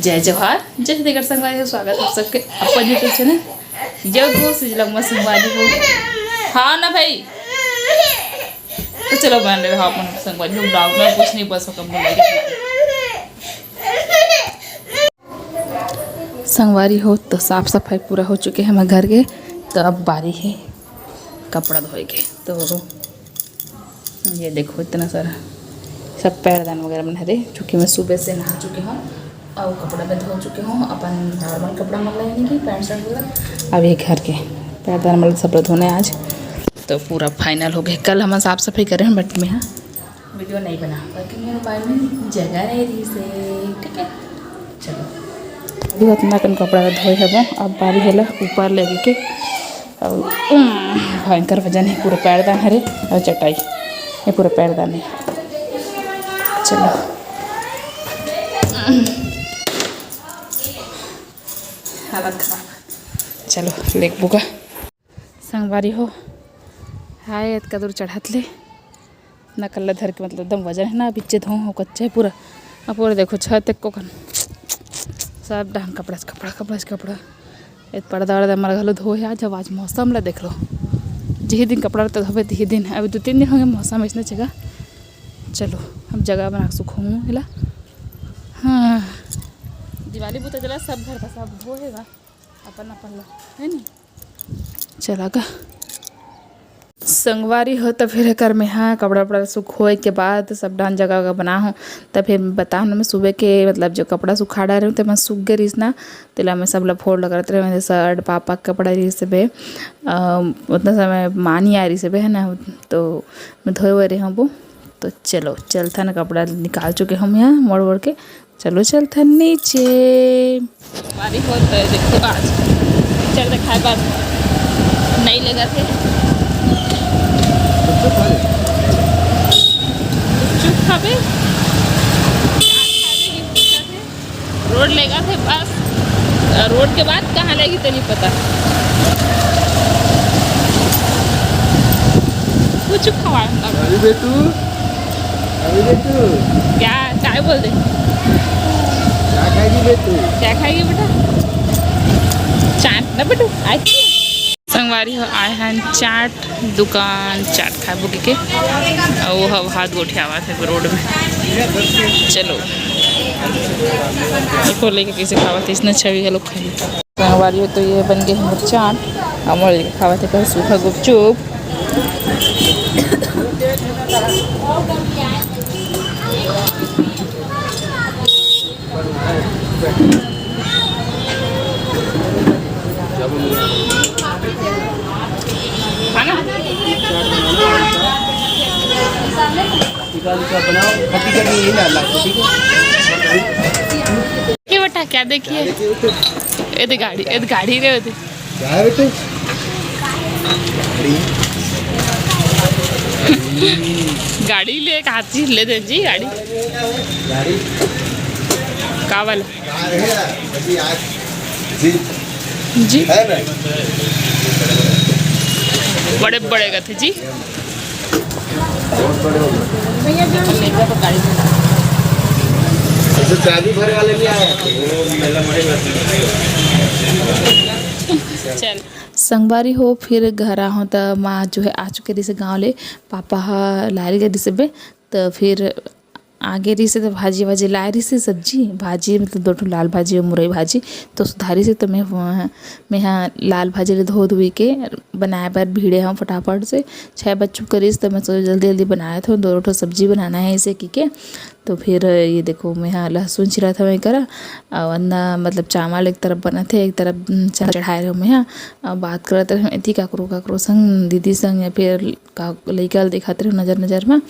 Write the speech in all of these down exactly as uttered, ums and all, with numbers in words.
जय जोहार, जय छत्तीसगढ़ संगवारी हो, स्वागत है आप सबके अपन YouTube चैनल जब हो सिजलम्मा संगवारी हो। हाँ ना भाई, तो चलो बन रहे हो आप मन संगवारी हो, ब्लॉग में कुछ नहीं बोल सकम बोल रही। संगवारी हो, तो साफ सफाई पूरा हो चुके हैं हमारे घर के, तो अब बारी है कपड़ा धोए के। तो ये देखो इतना सारा सब पैरदान वगैरह मन हरे, चूँकि मैं सुबह से नहा चुके हूँ और कपड़ा भी धो चुके हूँ, अपन नॉर्मल कपड़ा मन ला, यानी कि पैंट शर्ट वाला। अब ये घर के पैरदान मन सब ला धोना है आज, तो पूरा फाइनल हो गए। कल हम साफ सफाई करे हैं, बट मैं हाँ वीडियो नहीं बना, क्योंकि मेरे मोबाइल में जगह नहीं रही से। ठीक है, चलो, अभी उतना कन कपड़ा ला धोए हबो, अब बारी हेला ऊपर लेगे के। और, उम, भयंकर वजन है, पूरा पैरदान हरे और चटाई, ये पूरा पैरदान है। चलो, हालत खराब। चलो, लेगबो गा। संगवारी हो, हाय, अतका दूर चढ़त ले ना कल्ला धर के, मतलब, एकदम वजन है ना, बिच्चे धो हो, कच्चा है पूरा। अब पूरा देखो, छत तक को कन सब डाहन कपड़ा से कपड़ा, कपड़ा से कपड़ा। ए, पर्दा वर्दा मर घलो धोए आज। अब आज मौसम ला देख लो, जिही दिन कपड़ा लत्ता धोबे तिही दिन। अभी दो तीन दिन हो गए मौसम ऐसने जगह। चलो, हम जगह बना के सुखाऊँ एला। हाँ, दिवाली बुता चला, सब घर का सब धोएगा अपन अपन ला, है नी? चला गा। संगवारी हो, त फिर एकर में हाँ कपड़ा उपड़ा सुखोए के बाद सब डाहन जगह वगह बना हो, त फिर बताओ ना, मैं सुबह के मतलब जो कपड़ा सुखा डारे हूँ, तेमा सूख गे रहिस ना, तेला मैं सब ला fold करत रहे, मेरे शर्ट पापा के कपड़ा रहिस बे, अ, उतना समय माँ नहीं आ रहिस बे, है ना, तो मैं धोए हुए रहे हूँ वो। तो चलो चलथन, कपड़ा निकाल चुके हम यहाँ मोड़ मोड़ के, चलो चलथन नीचे। बारी होत है, देखो आज पिक्चर दिखाए बाद नहीं लेगा थे। चुप खाबे, रोड लेगा थे बस, रोड के बाद कहाँ लेगी तो नहीं पता। कुछ खवा अभी बेटू, अभी बेटू। क्या, काय बोल दे? क्या खाएगी बेटू? क्या खाएगी बेटा? चाट ना बेटू, आज संगवारी हो आए हैं चाट दुकान, चाट खाबो के, के। अउ वो ह भात गोठियावत है रोड में। चलो, देखो लेके कैसे खावत है, इसने छवि का लोग खाई। संगवारी हो, तो ये बन गए हमर चाट, हमर लेके खावत है कल सूखा गुपचुप। खाना? बनाओ, खट्टी चटनी यही डालना, ठीक है? ये बेटा क्या देखिए? ये दे गाड़ी, ये दे गाड़ी रे, ये दे। क्या है बेटे? गाड़ी। गाड़ी ले, एक हाथी ले दे जी गाड़ी। गाड़ी। का वाला? कार है यार, अभी आज जी। जी। है ना? बड़े बड़े गथे जी। बहुत बड़े हो गए। भैया जो चाबी भरे वाले भी आए हैं। चल। संगवारी हो, फिर घर आहूँ त माँ जो है आ चुके रहिसे गाँव ले, पापा ह लारी गे रहिसे बे, त फिर आगे रहिसे त भाजी वाजी लाए रहिसे, सब्जी भाजी, मतलब दो ठो लाल भाजी और मुरई भाजी, तो सुधारी से तो मैं वहाँ, मैं यहाँ लाल भाजी ले धो धुई के बनाए बर भीड़े हूँ फटाफट से। छः बज चुके रहिस त मैं सोचे जल्दी जल्दी बनाए थो, दो ठो सब्जी बनाना है इसे की के। तो फिर ये देखो, मैं यहाँ लहसुन छिला था मैं करा, और अन्ना मतलब चावल एक तरफ बना थे, एक तरफ, उम, चना चढ़ाए रहे मैं यहाँ, और बात करत रहे इतनी काकरो काकरो संग, दीदी संग या फिर का लइका ल देखत रहे नजर नजर में।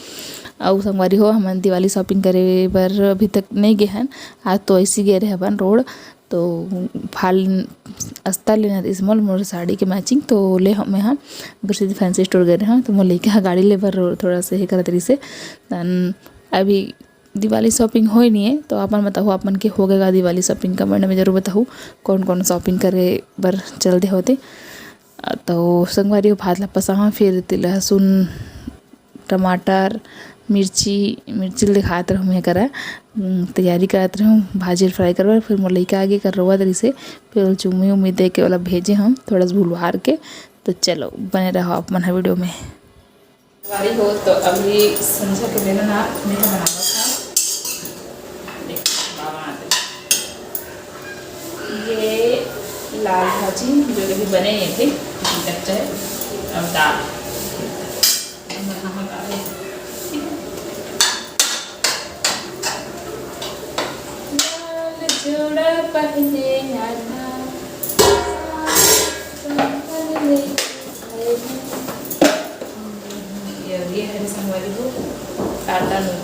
अउ संगवारी हो, हमन दिवाली shopping करे बर अभी तक नहीं गे हन, आज तो ऐसी गे रहे हवन रोड, तो फाल अस्तर लेना रहिस मोर, मोर साड़ी के matching, तो ले हम, मैं हम गुरसिद्धि fancy store गए रहे हन, तो मोर लइका ह गाड़ी ले बर थोड़ा से हे करत रहिसे। तन अभी दिवाली shopping होए नहीं है, तो आप मन बताहू, आप मन के हो गएगा दिवाली shopping, comment में जरूर बताहू कौन कौन shopping करे बर चल दे होते। तो संगवारी हो, भात ला पसाहा, फिर तिल लहसुन टमाटर, मिर्ची, मिर्ची ल दिखात रहूँ मैं करा, उम, तैयारी करत रहूँ भाजी ल fry करबे। फिर मोर लइका आगे कर रोवत रहिसे, फिर ओला चुम्मी उम्मी दे के ओला भेजे हम थोड़ा सा भुलवार के। तो चलो बने रहो आप मन ह video में। संगवारी हो, तो अभी संझा के बेलन ना मैं ह बनावत हव। देख, बाबा आते। ये लाल भाजी जो अभी बने ये थे, कच्चा है, और दाल। लाल जोड़ा पहने आना, ये, ये हरी संगवारी हो, काटा नून।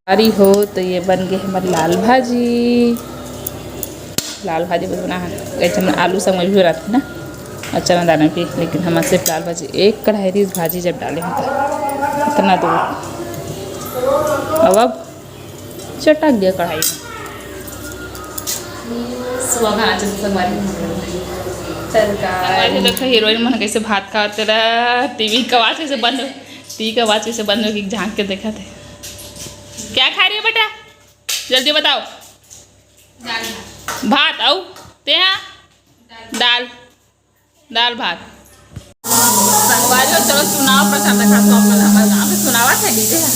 अरे हो, तो ये बन गे हमर लाल भाजी। लाल भाजी बस बना है, ऐसे में आलू संग भी बनाते ना, और चना दाना भी, लेकिन हम सिर्फ लाल भाजी, एक कढ़ाई रहिस भाजी जब डाले हैं तो इतना दूर। अब अब चटक गया कढ़ाई में। सुबह खाना चलते संगवारी। चल का संगवारी, देखो हीरोइन मन कैसे भात खाते रहा, टीवी का आवाज कैसे बंद, टीवी का आवाज कैसे बंद होगी, झांक के देखा थे। क्या खा रही है बेटा, जल्दी बताओ। दाल भात। भात आऊ ते हा? दाल। दाल। दाल भात। संगवारी हो, चलो चुनाव प्रचार देखा तो अपन हमारे गांव में चुनाव है, DJ है।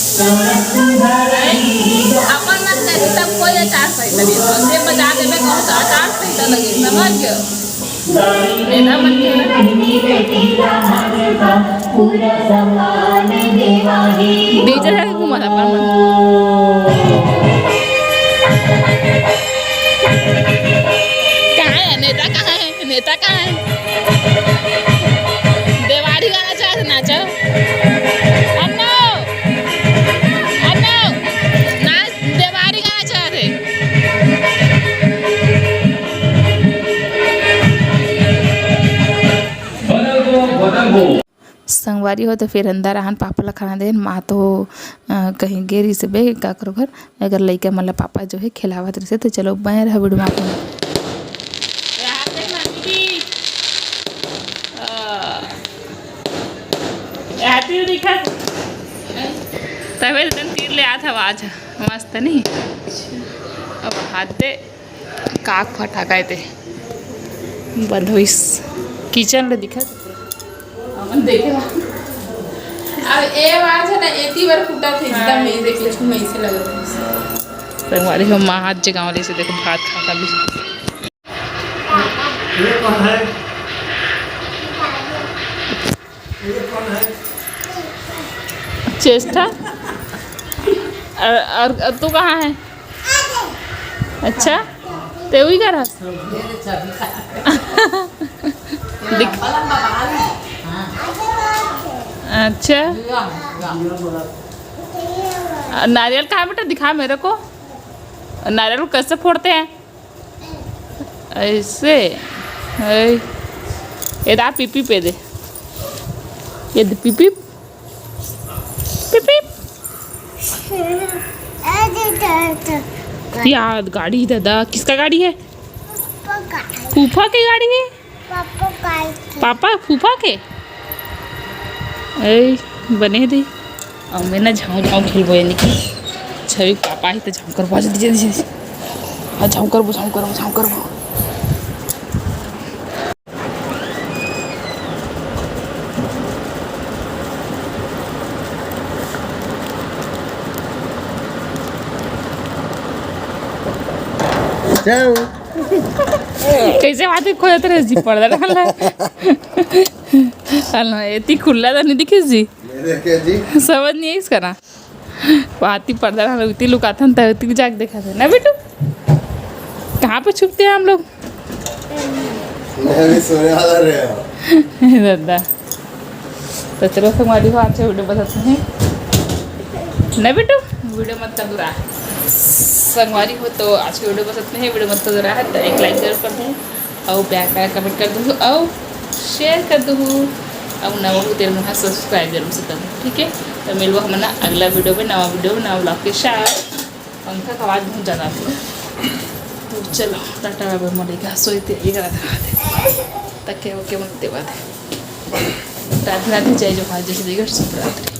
अपन मन नहीं तब कोई आचार संहिता नहीं, तो से बजा देवे कौन सा आचार संहिता लगे, समझ गयो? नेता मन के। DJ है घूमा था अपन मन। कहाँ है नेता, कहाँ है? नेता कहाँ है? देवारी गाना चाहत नाचो। अन्नो, अन्नो, नाच, देवारी गाना चाहत है। संगवारी हो, तो फिर अंदर आहन, पापा ला खाना देन, माँ तो, अ, कहीं गे रहिस बे काकरो घर, अगर लइका मन ला पापा जो है खिलावत रहिसे, तो चलो बने रहा video में आप मन। यहाँ देख ना दीदी। अ, यहाँ तीर दिखा। तबे दिन तीर ले आत हवा आज, मस्त नहीं? अब हाथ दे। काक फटाका हे ते बंद होइस। किचन ले दिखत। हमन देखे ला। अब ए आवाज है ना, एती बार फूटा थे, एकदम हाँ, ए देखे छू में ऐसे लगत है। संगवारी हो, माँ हाथ जगावले से देखो, भात खाता भी। ये कौन है? ये कौन है? चेष्टा। और, और, और तू कहाँ है? अच्छा, ते वही कर। दिख-, अच्छा। नारियल कहाँ है बेटा? दिखा मेरे को। नारियल को कैसे फोड़ते हैं? ऐसे। ऐ, ये दा पीपी पे दे। ये दे पीपी। पीपी। यार, गाड़ी दादा, किसका गाड़ी है? फूफा की गाड़ी है। पापा, फूफा के? ए, बने दे। अब मैं ना झाँव झाँव खेलबो, यानी कि छवि पापा ही तो झाँव करबो, जल्दी, जल्दी, जल्दी। हाँ, झाँव करबो, झाँव करबो, झाँव करबो। कैसे बात खोजत रहे जी, पर्दा डाला। अल्लाह, इतनी खुल्ला तो नहीं दिखे जी। मेरे क्या जी? समझ नहीं है इसका ना। वाती पर्दा डाला, उती लुकाथन, त उती जाके देखा थे ना बेटू। कहाँ पे छुपते हैं हम लोग? मैं भी सोने वाला रहे हूँ। दादा। तो चलो संगवारी हो, आज के video बस अतने हे। नहीं बेटू, video मत कर दूरा। संगवारी हो, तो आज के video बस अतने हे, video मत कर दूरा है, तो एक like जरूर कर दें, और प्यार प्यार comment कर दो, और share कर दो, और नवा हो तेरे मुहा subscribe जरूर से कर दो, ठीक है? तो मिलबो हमन अगला video में, नवा video में, नवा vlog के साथ। पंखा का आवाज़ बहुत ज़्यादा आती है। चलो, टाटा बाय बाय, मोर लइका सोए तैयारी करत हे। तक के ओके मन देवा दे। राधे राधे, जय जोहार, जय छत्तीसगढ़, शुभ रात्रि।